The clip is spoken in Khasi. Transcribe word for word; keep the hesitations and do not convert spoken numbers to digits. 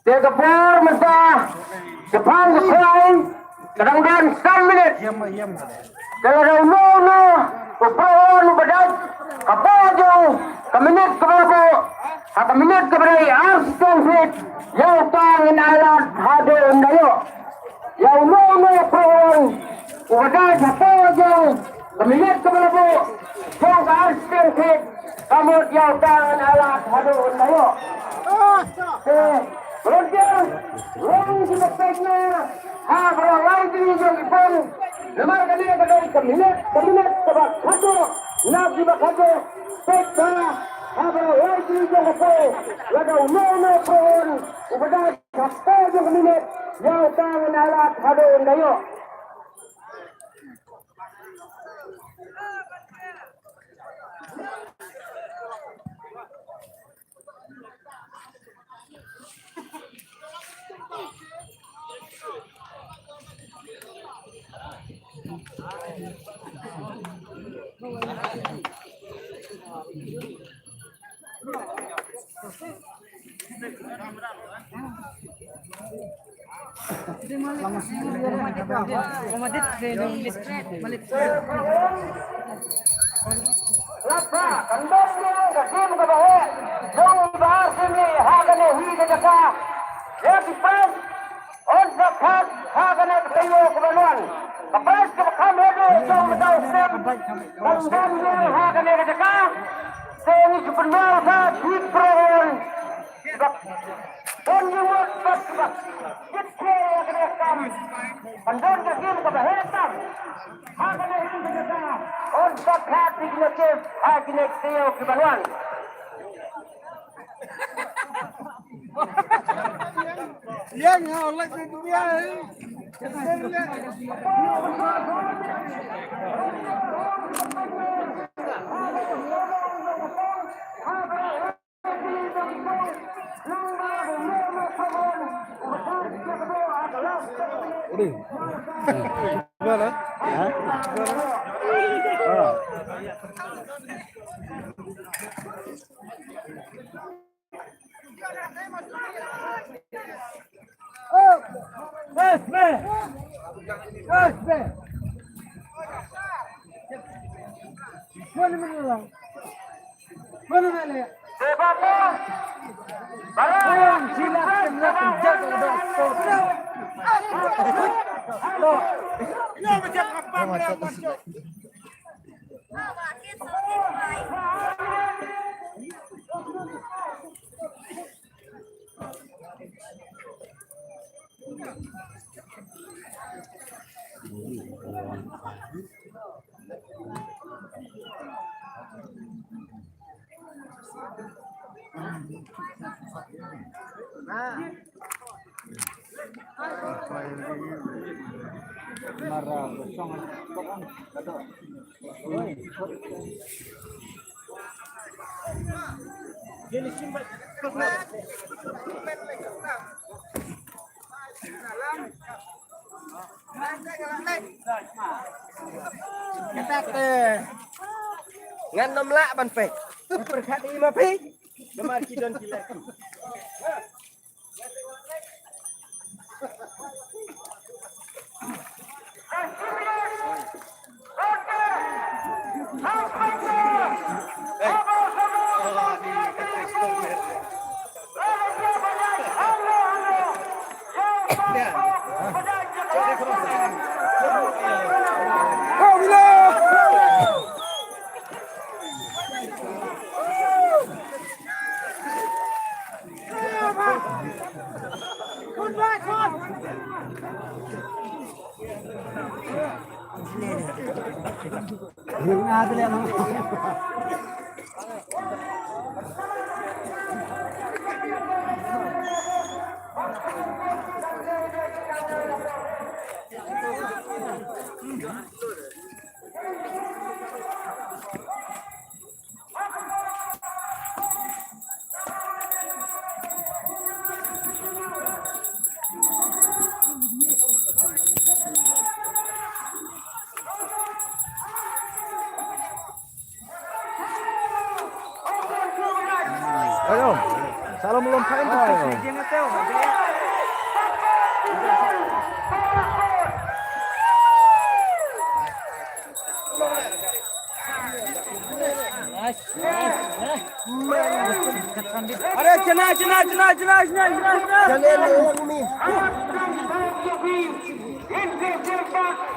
Te ka por mynta, ka por ka por, ka dang don san minit. Te lada uno uno u Prohon uba dei hapoh jong ka minit kaba la buh, ha ka minit kaba dei ar shiteng phit, ïa uta ngin ai lad haduh un da ïoh. Ïa uno uno u Prohon uba dei hapoh jong ka minit kaba la buh jong ka ar shiteng phit, ka mut ïa uta ngan ai lad haduh un da ïoh. Te volunteer, long kiba peit na ha baroh lai tylli jong ki pung. Namar kane ka dei ka minit, ka minit kaba khatduh na kiba khatduh. Peit na ha baroh lai tylli jong ki pung. Lada uno uno u Prohon uba dei hapoh jong ka minit, ïa uta ngan ai lad haduh un da ïoh. Lada kan don ka game kaba heh jong i Bah R Syiemlieh ha kane hi ka jaka, ïa ki prize un sa khot ha kane ka taïew kaba wan. Ka prize kaba kham haduh jong uta u snem kan don ha kane ka jaka. Te ngi ju pynlong sa ki Prohon. Bad don jingmut bad bad kit khie ïa kane ka kam. Kan don ka game kaba heh tam ha kane ka jaka. Un sa khot ïa kine ki ha kine ki taïew kiban wan. Ïa nga lak ka dunia. Kata te ngan nym lah ban peit. Pyrkhat ïa i ma phi. Namar ki don ki lehkmen. Ayo, salam lom kain tu. Are, chena, chena, chena, chena, chena, chena, chena. Chena, chena, chena.